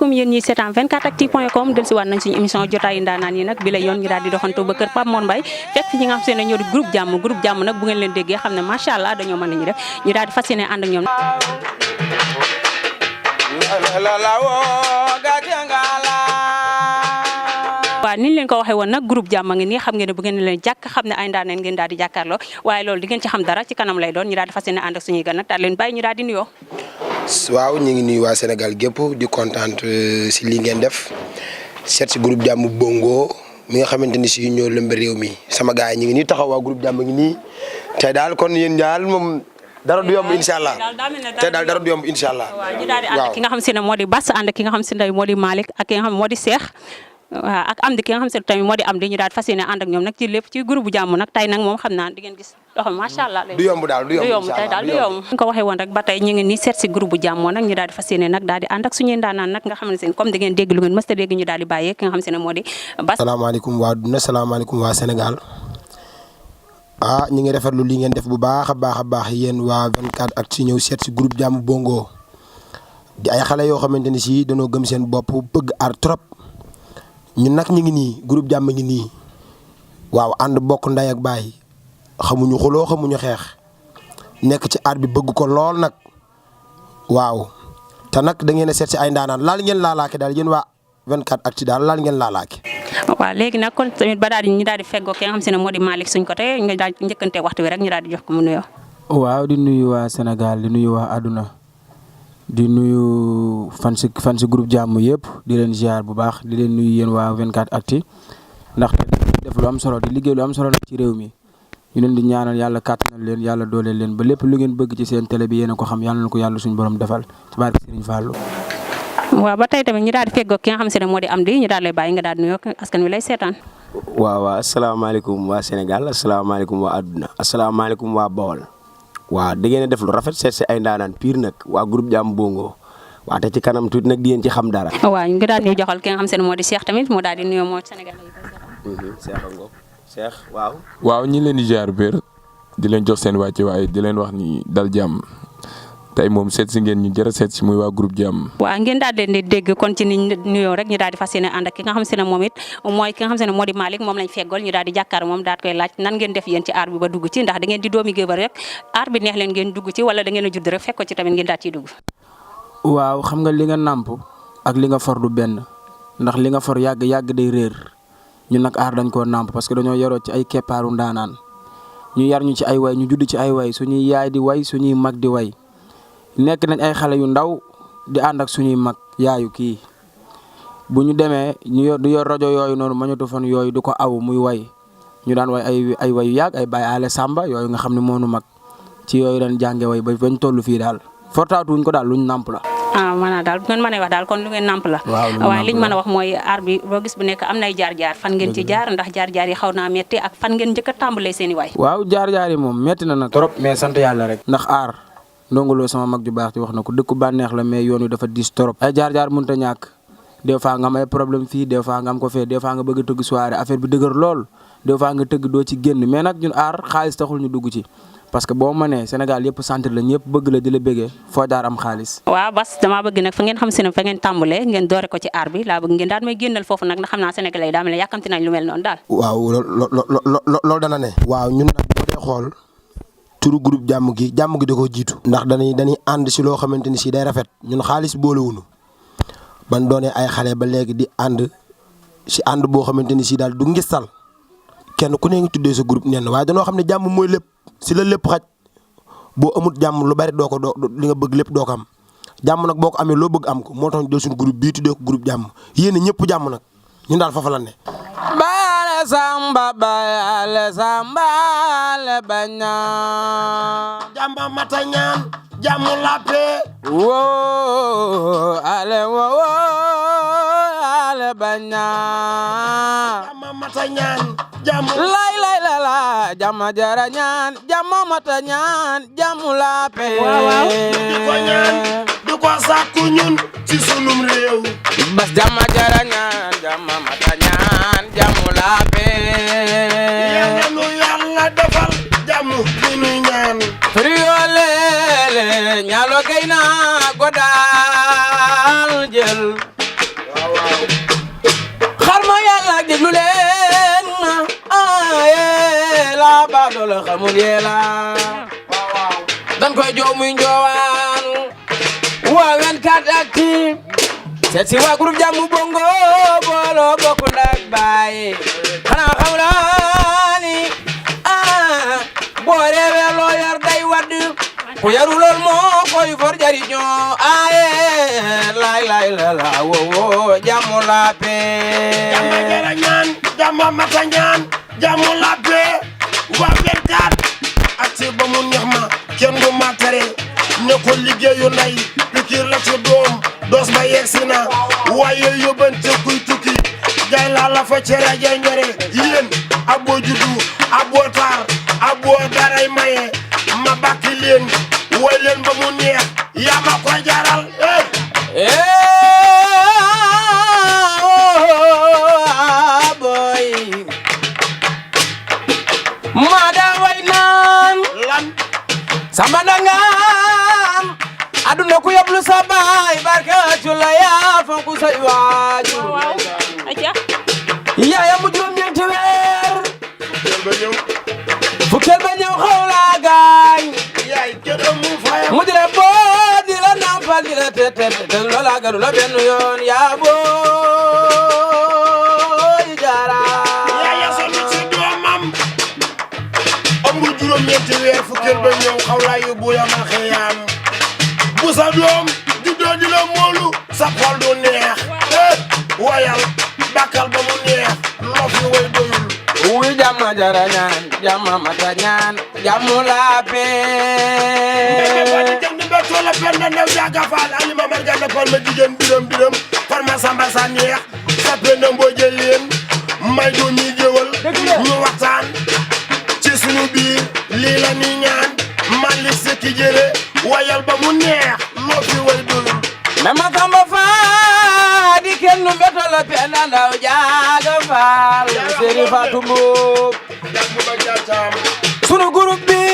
asalaamaaleykum yéen ñi seetaan 24actu.com del si waat nañ suñu émission jotaayu ndaanaan yi nag bi la yoon ñu daal di doxantoo ba kër Pape Mor Mbaye fekk fi ñi nga xam se ne ñoo di groupe jàmm nag bu ngeen leen déggee xam ne macha allah dañoo mën nañu def ñu daal di fas yéene ànd ak ñoom waaw ni ñu leen ko waxee woon nag groupe jàmm ngi nii xam ngeen ne bu ngeen leen jàkk xam ne ay ndaanaan ngeen daal di jàkkaarloo waaye loolu di ngeen ci xam dara ci kanam lay doon ñu daal di fas yéene ànd ak suñuy gan nag daal leen bàyyi ñu daal di nuyoo. waaw ñu ngi nuyu waa Sénégal gépp di kontaan si li ngeen def seet si groupe jàmm bongo mi nga xamante ni si ñoo lëmb réew mi sama gars yi ñu ngi nii taxaw waa groupe jàmm ngi nii tey daal kon yéen daal moom dara du yomb incha allah tey daal dara du yomb incha allah. waaw ñu daal di ànd ki nga xam si ne moo di Bass ànd ki nga xam si ne moo di Malick ak ki nga xam moo di Cheikh waaw ak Amdi ki nga xam se tamit moo di Amdi ñu daal di fas yéene ànd ak ñoom nag ci lépp ci groupe bu jàmm nag tey nag moom xam naa di ngeen gis dox macha allah du yomb daal du yomb tey daal du yomb ñu ko waxee woon rek ba tey ñu ngi nii seet si groupe bu jàmm nag ñu daal di fas yéene nag daal di ànd ak suñuy ndaanaan nag nga xam ne seen comme da ngeen dégg lu ngeen mës a dégg ñu daal di bàyyee ki nga xam se ne moo di Bass. salaamaaleykum waa duna salaamaaleykum waa Sénégal ñu ngi rafetlu li ngeen def bu baax a baax yéen waa 24actu ñëw seet si groupe jàmm bongo di ay xale yoo xamante ni si dañoo gëm seen bopp bëgg art trop ñun nag ñu ngi nii groupe jàmm ngi nii waaw ànd bokk nday ak baay xamuñu xuloo xamuñu xeex nekk ci art bi bëgg ko lool nag waaw te nag da ngeen a seet si ay ndaanaan laal ngeen laalaake daal yéen waa 24actu daal laal ngeen laalaake. waaw léegi nag kon tamit ba daal di ñu daal di feggoo ki nga xam se ne moo di Malick suñ côté nga daal di njëkkante waxtu wi rek ñu daal di jox ko mu nuyoo. waaw di nuyu waa Sénégal di nuyu waa àdduna di nuyu fan si groupe jàmm yëpp di leen ziar bu baax di leen nuyu yéen waa 24actu ndax def lu am solo di liggéey lu am solo ci réew mi ñu leen di ñaanal yàlla kàttanal leen yàlla dooleel leen ba lépp lu ngeen bëgg ci seen télé bi yéen a ko xam yàlla na ko yàlla suñu borom defal ci barke Serigne Fallou. waaw ba tey tamit ñu daal di feggoo ki nga xam se ne moo di Amdi ñu daal lay bàyyi nga daal di nuyoo askan wi lay seetaan. waaw asalaamaaleykum waa Sénégal asalaamaaleykum waa àdduna asalaamaaleykum waa Bawol. waaw da ngeen a def lu rafet seet si ay ndaanaan pire nag waa groupe jàmm bongo waaw te ci kanam tuuti nag di ngeen ci xam dara. waaw ñu ngi daal di joxal ki nga xam se ne moo di Cheikh tamit moo daal di nuyoo moo Sénégal Cheikh waaw. waaw ñi leen di ziar bér di leen jox seen wàcce waaye di leen wax ni dal jàmm tey moom seet si ngeen ñu jërë seet si muy waa groupe jàmm. waaw ngeen daal leen di dégg kon ci ni nuyoo rek ñu daal di fas yéene ànd ak ki nga xam se ne moom it mooy ki nga xam se ne moo di Malick moom lañ feggool ñu daal di jàkkaar moom daal koy laaj nan ngeen def yéen ci aar bi ba dugg ci ndax da ngeen di doomi géeba rek aar bi neex leen ngeen dugg ci wala da ngeen a judd rek fekk ko ci tamit ngeen daal ciy dugg. waaw xam nga li nga nàmp ak li nga for du benn ndax li nga for yàgg day réer ñun nag aar dañ koo nàmp parce que dañoo yaroo ci ay keppaaru ndaanaan ñu yar ñu ci ay way ñu judd ci ay way suñuy yaay di way suñuy mag di way nekk nañ ay xale yu ndaw di ànd ak suñuy mag yaayu kii bu ñu demee ñu yor rajo yooyu noonu magnétophone yooyu di ko aw muy way ñu daan way ay way yu yàgg ay Baye Ale Samba yooyu nga xam ne moonu mag ci yooyu dañ jànge way ba bañ toll fii daal fortaatuñ ko daal luñ nàmp la. maanaam daal bu ngeen mënee wax daal kon lu ngeen nàmp la. waaye liñ mën a wax mooy aar bi boo gis bu nekk am nay jaar-jaar fan ngeen ci jaar ndax jaar-jaar yi xaw naa metti ak fan ngeen njëkk a tàmbalee seen i waay. waaw jaar-jaar yi moom metti na nag trop mais sant yàlla rek ndax aar ndongoloo sama mag ju baax ci wax na ko dëkku bànneex la mais yoon wi dafa diis trop ay jaar-jaar mënut a ñàkk des fois nga am ay problème fii des fois nga am ko fee des fois nga bëgg a tëgg soirée affaire bi dëgër lool des fois nga tëgg doo ci génn mais nag ñun aar xaalis taxul ñu dugg ci parce que boo mënee Sénégal yëpp sant la ñëpp bëgg la di la bëggee foo jaar am xaalis. waaw Bass damaa bëgg nag fa ngeen xam se ne fa ngeen tàmbalee ngeen doore ko ci aar bi laa bëgg ngeen daal may génnal foofu nag ndax xam naa Sénégalais yi daa mel ne yàkkamti nañ lu mel noonu daal. waaw loolu dana ne. waaw ñun nag boo dee xool turu groupe jàmm gi da koo jiitu. ndax dañuy ànd si loo xamante ni si day rafet ñun xaalis boolewuñu ban doonee ay xale ba léegi di ànd si ànd boo xamante ni si daal du ngistal kenn ku ne ngi tuddee sa groupe nen waaye dañoo xam ne jàmm mooy lépp si la lépp xaj boo amut jàmm lu bari doo li nga bëgg lépp doo ko am jàmm nag boo ko amee loo bëgg am ko moo tax ñu jël suñu groupe bii tuddee ko groupe jàmm yéen ñëpp jàmm nag ñun daal foofa la ne. Baale Samba Baye Samba le bañaan. jàmm mata ñaan jàmm lappe. woo ale bañaan. jàmm mata ñaan jàmm. lay la jàmm jara ñaan jàmm mata ñaan jàmm lappe. waaw. di ko ñaan di ko sàkku ñun ci sunum réew. Bass jàmm jara ñaan jàmm mata ñaan jàmm lappe. yàlla nu yàlla defal jàmm bi nu ñaan. Riolele ñalo gayna godal jël doola xamul yeela dan koy joow muy njoowaan waa 24actu seet si waa groupe Jammu Bongo booloo bokku ndak baay xanaa xamuloo ni boo reewee loo yar day wadd ku yaru lool moo koy for jariñoo aaye lay la wo Jammu Lappé Jamma jara ñaan Jamma mata ñaan Jammu Lappé waa 24actu ba mu neex ma kenn du ma tere ne ko liggéeyu nday pikir la ci doom dos ba yegsi na waaye yóbbante kuy tukki gay laa la fa cere jay ñore yéen aboo juddu aboo taar aboo daray maye ma bakki leen way leen ba mu neex yaa ma ko jaral boy ma da way naan lan sama dangaan aduna ku yoblu sa baay barka cula yaa fonku say waajur waaw aca yaaya mu juróom-ñeenti weer jël ba ñëw fukkeel ba ñëw xaw laa gaañ yaay jël mu fayam mu dire boo di la nampal di la tete te loola garu la benn yoon yaa booy jaara yaaya sonu ci doomam amul juróom-ñeenti weer fukkeel ba ñëw xaw laa yóbbu yamal xiyaam bu sa doom juddoo di la moolu sa xol du neex wayal bakkal ba mu neex loo fi way doyul wuy Jamma jara ñaan Jamma mata ñaan Jammu Lappé badi jang ni beto la penda new jaga faal ali ma margana pal ma jigéen biram farma samba sa neex sa penda mbooje leen may do ñi géwal ñu waxtaan ci sunu biir lii la ni ñaan Malick Sekki jëre wayal ba mu neex loo fi way doyul Mama Samba Faal di kenn beto la penda ndaw jaaga faal Seri Fatou Mbuub jàpp ba jaatam sunu groupe bi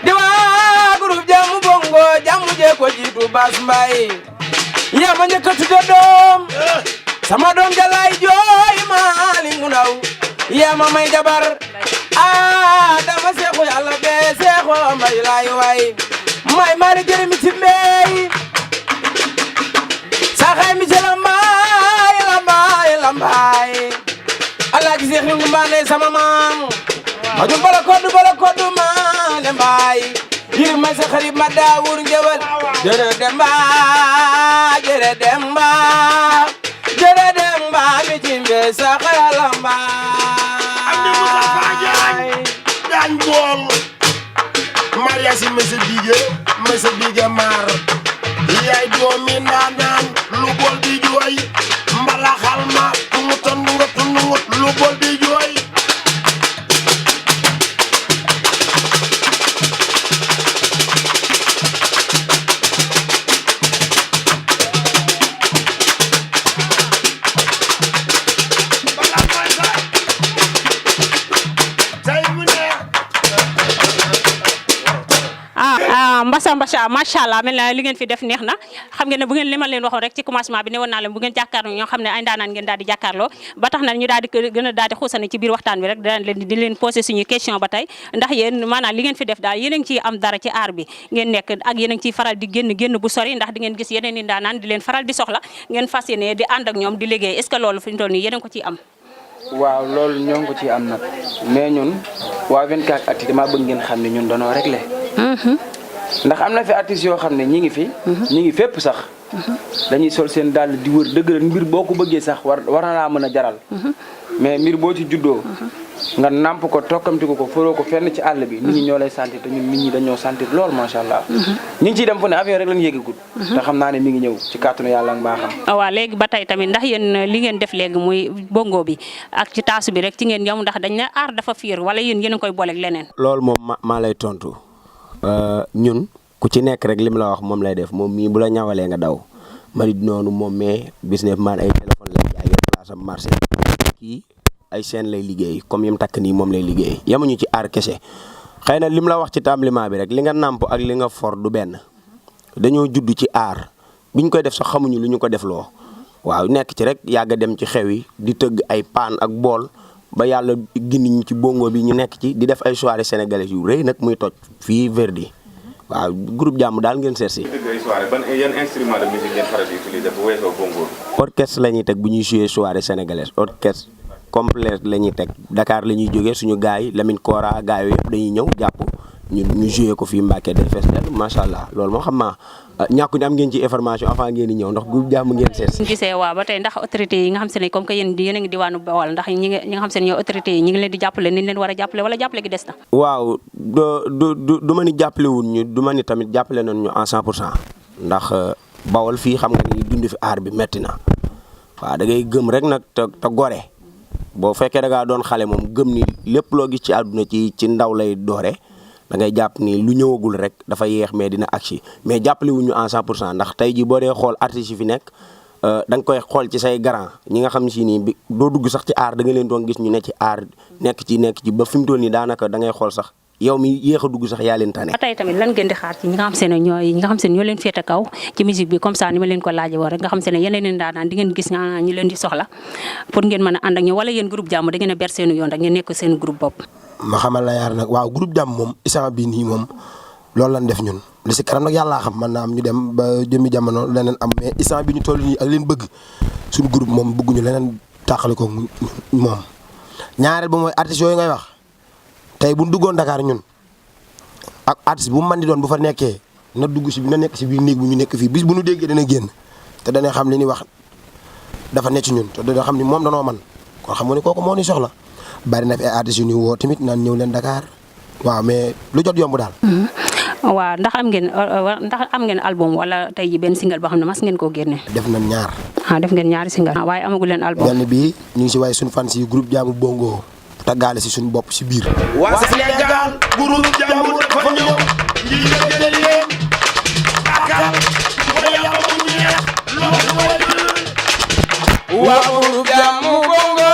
di waa groupe Jammu Bongo Jammu jee ko jiitu Bas Mbay yaa ma njëkk a tudde doom sama doom jalay jooy Maalik mu ndaw yaa ma may jabar dama seexu yàlla bee seexu mbay laay way may mari jëri mi ci mbey saxay mi ci lambaay alaaji seex ñu mbaane sama maam ajul bala koddu maane mbaay yiri may sa xarit ma daawur ngewal jere demba mi ci mbey saxay lambaay am di Moussa Fadiagne daañ bool Maria si mese bige maar yaay doomi ndaanaan lu bool di jooy mbalaxal ma tungut lu bool di jooy mbasa macha allah mel na li ngeen fi def neex na xam ngeen ne bu ngeen li ma leen waxoon rek ci commencement bi ne woon naa leen bu ngeen jàkkaarloo ñoo xam ne ay ndaanaan ngeen daal di jàkkaarloo ba tax na ñu daal di gën a daal di xuusane ci biir waxtaan bi rek daan leen di leen posé suñu question ba tey ndax yéen maanaam li ngeen fi def daal yéen a ngi ciy am dara ci aar bi ngeen nekk ak yéen a ngi ciy faral di génn bu sori ndax di ngeen gis yeneen i ndaanaan di leen faral di soxla ngeen fas yéene di ànd ak ñoom di liggéey est ce que loolu fi ñu toll nii yéen a ngi ko ciy am waaw loolu ñoo ngi ko ciy am nag mais ñun waa 24actu dama bëgg ngeen xam ne ñun danoo réglé ndax am na fi artistes yoo xam ne ñi ngi fi ñi ngi fépp sax dañuy sol seen dàll di wër dëgg la mbir boo ko bëggee sax war na laa mën a jaral mais mbir boo ci juddoo nga namp ko tokkamti ko foroo ko fenn ci àll bi nit ñi ñoo lay sentir te ñun nit ñi dañoo sentir lool macha allah ñi ngi ciy dem fu ne avion rek lañu yéegagul te xam naa ne mi ngi ñëw ci kàttanu yàlla ak mbaaxam waaw léegi ba tey tamit ndax yéen li ngeen def léegi muy bongo bi ak ci taasu bi rek ci ngeen ñëw ndax dañ ne aar dafa fiir wala yéen a koy booleeg leneen loolu moom maa lay tontu ñun ku ci nekk rek lim la wax moom lay def moom mii bu la ñawalee nga daw mari noonu moom mais business man ay téléphone lay jaay yor place am marché kii ay chaîne lay liggéey comme yim takk nii moom lay liggéey yamuñu ci aar kese xëy na lim la wax ci tàmbaliment bi rek li nga nàmp ak li nga for du benn dañoo judd ci aar biñ koy def sax xamuñu lu ñu ko defloo waaw nekk ci rek yàgg dem ci xew yi di tëgg ay paan ak bool ba yàlla gindi ñu ci bongo bi ñu nekk ci di def ay soirée sénégalaises yu rëy nag muy toj fii Verdi waaw groupe jàmm daal ngeen seet si. yan instrument de musique ngeen faral di utiliser bu weesoo bongo. orchestre la ñuy teg bu ñuy jouer soirée sénégalaise orchestre complet la ñuy teg Dakar la ñuy jógee suñu gars yi Lamine Kora gars yooyu yëpp dañuy ñëw jàpp ñu jouer ko fii Mbacké day fees del macha allah loolu moo xam naa ñàkkuñu am ngeen ci information avant ngeen di ñëw ndax groupe jàmm ngeen seet si. gisee waaw ba tey ndax autorité yi nga xam se ne comme que yéen a ngi diwaanu Bawol ndax ñi nga xam se ne ñoo autorité yi ñi ngi leen di jàppale ni leen war a jàppale wala jàppale gi des na. waaw du ma ni jàppale wuñ ñu du ma ni tamit jàppale nañ ñu en 100% ndax Bawol fii xam nga ni dund fi aar bi metti na waaw da ngay gëm rek nag te gore boo fekkee da ngaa doon xale moom gëm ni lépp loo gis ci àdduna ci ndaw lay doore da ngay jàpp ni lu ñëwagul rek dafa yeex mais dina agsi mais jàppale wuñu en 100% ndax tey jii boo dee xool artistes yi fi nekk da nga koy xool ci say grand ñi nga xam si nii bi doo dugg sax ci aar da nga leen doon gis ñu ne ci aar nekk ci ba fi mu toll nii daanaka da ngay xool sax yow mi yéex a dugg sax yaa leen tane. ba tey tamit lan ngeen di xaar ci ñi nga xam se ne ñoo leen féete kaw ci musique bi comme ça ni ma leen ko laajee woon rek nga xam se ne yeneen leen daanaan di ngeen gis ñu leen di soxla pour ngeen mën a ànd ak ñoom wala yéen groupe jàmm da ngeen a ber seenu yoon rek ngeen nekk seen groupe bopp. ma xamal la yaar nag waaw groupe jàmm moom instant bii nii moom loolu lañ def ñun li si kanam nag yàllaa xam mën naa am ñu dem ba jëmmi jamono leneen am mais instant bi ñu toll nii ak leen bëgg suñu groupe moom bëgguñu leneen tàqale ko moom. ñaareel ba mooy artistes yooyu ngay wax tey bu ñu duggoon Dakar ñun ak artiste bu mu mën di doon bu fa nekkee na dugg si na nekk si biir néeg bu ñu nekk fii bis bu ñu déggee dana génn te dana xam li ñuy wax dafa nekk ci ñun te dana xam ni moom danoo man kon xam nga ni kooku moo ñu soxla. bari na fi ay artistes yu ñu woo tamit naan ñëw leen Dakar waaw mais lu jot yomb daal. waaw ndax am ngeen album wala tey ji benn single boo xam ne mas ngeen koo génne. def nañ ñaar. def ngeen ñaari single. waaye amagu leen album. benn bi ñu ngi si waaye suñu fan si groupe jaamu bongo taggaale si suñu bopp si biir. waa Sénégal groupe jaamu dafa ñëw lii la jëlee leen Dakar wala yàlla bu neex loolu mooy waa groupe jaamu bongo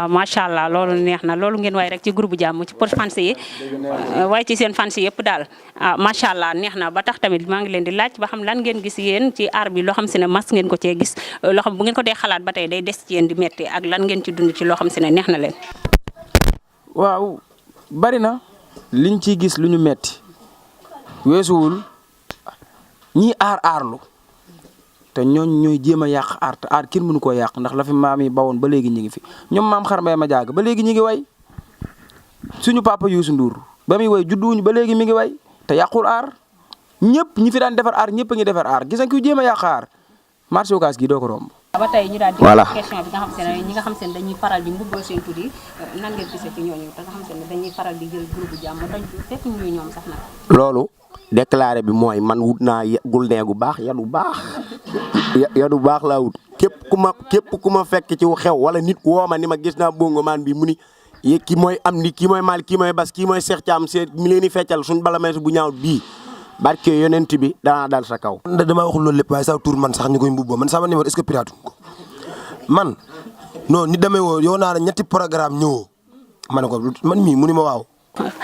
macha allah loolu neex na loolu ngeen waay rek ci groupe jàmm ci pour fans yi waaye ci seen fans yëpp daal macha allah neex na ba tax tamit maa ngi leen di laaj ba xam lan ngeen gis yéen ci aar bi loo xam si ne mas ngeen ko cee gis loo xam bu ngeen ko dee xalaat ba tey day des ci yéen di metti ak lan ngeen ci dund ci loo xam si ne neex na leen. waaw bari na liñ ciy gis lu ñu metti weesuwul ñii aarlu te ñooñ ñooy jéem a yàq aar te aar kenn mënu koo yàq ndax la fi maam yi bawoon ba léegi ñi ngi fi ñoom maam xar mbay ma jaaga ba léegi ñi ngi way suñu papa Youssou Ndour ba muy way judduwuñu ba léegi mi ngi way te yàqul aar ñëpp ñi fi daan defar aar ñëpp a ngi defar aar gis nga ku jéem a yàq aar marché Ocass gi doo ko romb. ba tey ñu daal di voilà question bi nga xam se ne ñi nga xam se ne dañuy faral di mbubboo seen tur yi nan ngeen gisee ci ñooñu te nga xam se ne dañuy faral di jël groupe jàmm dañ fekk ñuy ñoom sax nag. loolu déclaré bi mooy man wut naa gul neegu baax yadu baax yadu baax laa wut képp ku ma fekk ci xew wala nit woo ma ni ma gis naa bongo maan bi mu ni kii mooy am ni kii mooy mal kii mooy bas kii mooy Cheikh Thiam seet mi leen di feccal suñu bala mees bu ñaaw bii barke yonent bi danaa dal sa kaw. damaa waxul loolu lépp waaye sa tur man sax ñu koy mbubboo man sama numéro est-ce que pirate ko man non ni demee woo yow naa la ñetti programme ñëwoo ma ne ko man mii mu ni ma waaw.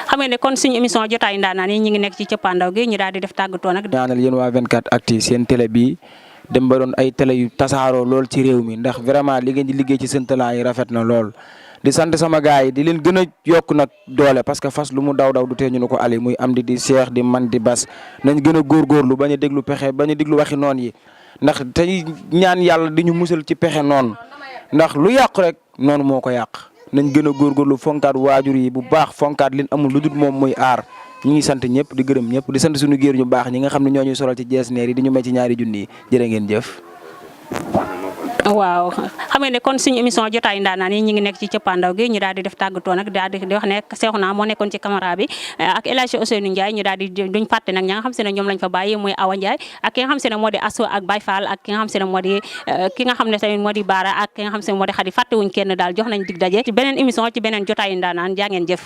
xam nga ne kon suñu émission jotaayu ndaanaan yi ñu ngi nekk ci cëppaandaw gi ñu daal di def tàggatoo nag. ñaanal yéen waa 24actu seen télé bii dem ba doon ay télé yu tasaaroo lool ci réew mi ndax vraiment li ngeen di liggéey ci seen talent yi rafet na lool. di sant sama gars yi di leen gën a yokk nag doole parce que fas lu mu daw du tee ñu ko ali muy am di Cheikh di man di bas nañ gën a góorgóorlu bañ a déglu pexe bañ a déglu waxi noon yi ndax tey ñaan yàlla di ñu musal ci pexe noonu ndax lu yàqu rek noonu moo ko yàq nañ gën a góorgóorlu fonkaat waajur yi bu baax fonkaat leen amul lu dul moom muy aar ñu ngi sant ñëpp di gërëm ñëpp di sant suñu géer ñu baax ñi nga xam ne ñoo ñuy solal ci jees neer yi di ñu may ci 2 junni yi jërë ngeen jëf. waaw xam nga ne kon suñu émission jotaayu ndaanaan yi ñu ngi nekk ci cëppaandaw gi ñu daal di def tàggatoo nag daal di wax ne Cheikhouna moo nekkoon ci caméra bi ak El Hadji Ousseynou Ndiaye ñu daal di duñ fàtte nag ña nga xam se ne ñoom lañ fa bàyyi muy Awa Ndiaye ak ki nga xam se ne moo di Asso ak Baye Fall ak ki nga xam se ne moo di ki nga xam ne tamit moo di Baara ak ki nga xam se ne moo di Khady fàttewuñ kenn daal jox nañ dig daje ci beneen émission ci beneen jotaayu ndaanaan jaa ngeen jëf